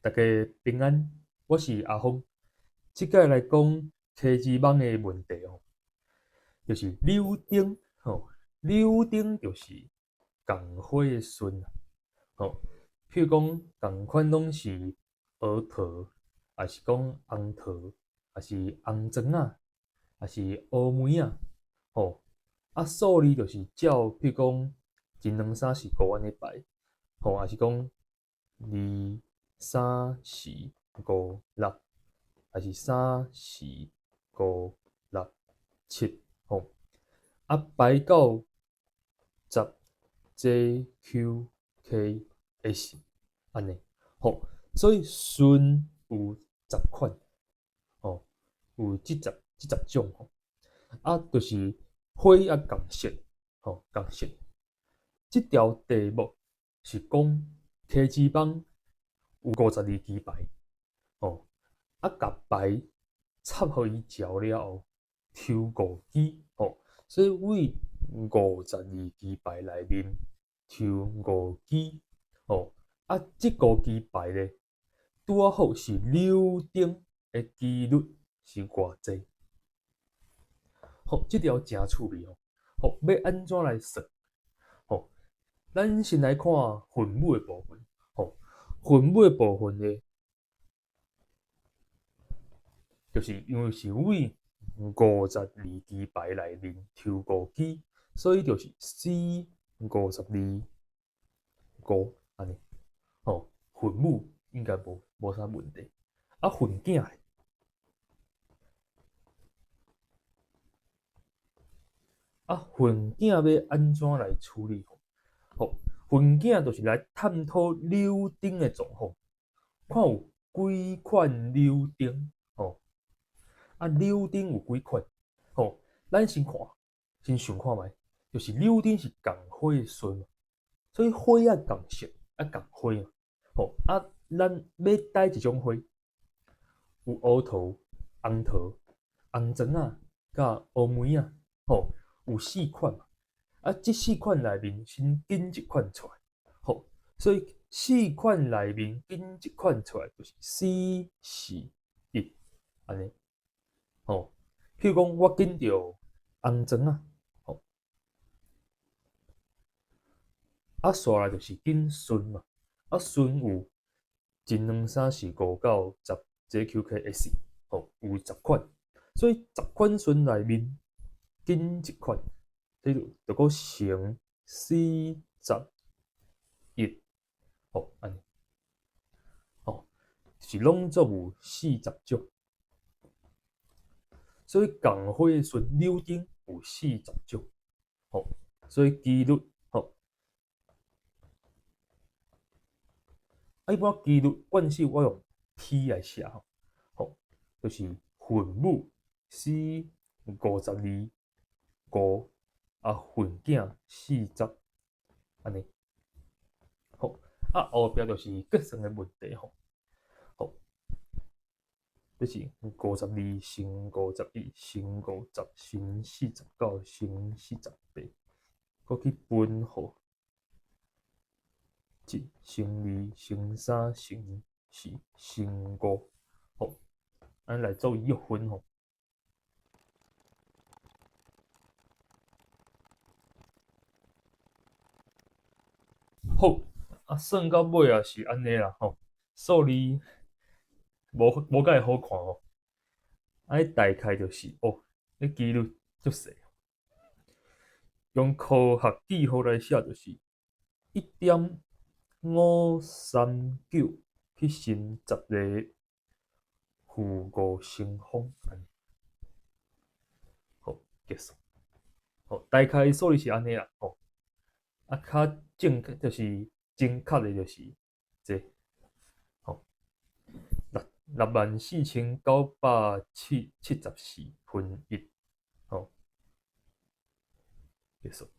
大家平安，我是阿峰。這擺來講溪子網的問題吼，就是柳丁吼，柳丁就是仝花的順吼。譬如講，仝款攏是黑桃，抑是講紅桃，抑是紅磚仔，抑是烏梅仔吼。啊，數字就是照譬如講一兩三四五按呢排，吼，抑是講二三四五六，抑是三四五六七，吼。啊，排到十 J Q K S 按呢，吼。所以順有十款，吼，有這十種吼。啊，就是花也仝色，吼，仝色。這條題目是講溪子網有52支牌，吼，啊，共牌插予伊食了後，抽五支，吼，所以對52支牌內面抽五支，吼，啊，這五支牌咧，拄仔好是柳丁的機率是偌濟？吼，這條誠趣味哦，吼，欲按怎來算？吼，咱先來看分母的部分，吼，分母的部分咧，就是因為是對52支牌內面抽五支，所以就是 C 52五按呢，吼，分母應該無啥問題。啊，分子咧，啊，分子欲按怎來處理？吼，分子就是來探討柳丁的狀況，看有幾款柳丁，吼，啊，柳丁有幾款？吼，咱先看，先想看覓，就是柳丁是仝花的順，所以花愛仝色，愛仝花嘛，吼，啊，咱欲佗一種花，有烏桃、紅桃、紅磚仔、佮烏梅仔，吼，有四款嘛。啊，這四款內面先揀一款出來，吼，所以四款內面揀一款出來就是 C 四一，按呢，吼，譬如講我揀著紅磚仔，吼，啊，紲來就是揀順嘛，啊，順有一兩三四五到十 J Q K S，吼，有十款，所以十款順內面揀一款。這就閣乘 C 十一，吼，按呢，吼，是攏總有40種，所以仝花的順柳丁有四十種，吼，所以機率，吼，啊，一般機率慣勢我用 P 來寫，吼，吼，就是分母 C 52五。啊，分子四十，按呢，好，啊，後壁就是計算的問題吼，好，這是52乘51乘50乘49乘48，閣去分予一乘二乘三乘四乘五，好，按呢來做約分吼。好，啊，算到尾也是按呢啦吼，數字無蓋好看吼，啊，大概就是哦，彼機率足細，用科學記號來寫就是1.539去乘10^-5平方，好，結束。好，大概數字是按呢啦吼。啊，較正確就是正確的，就是這，吼，64974/1，吼，結束。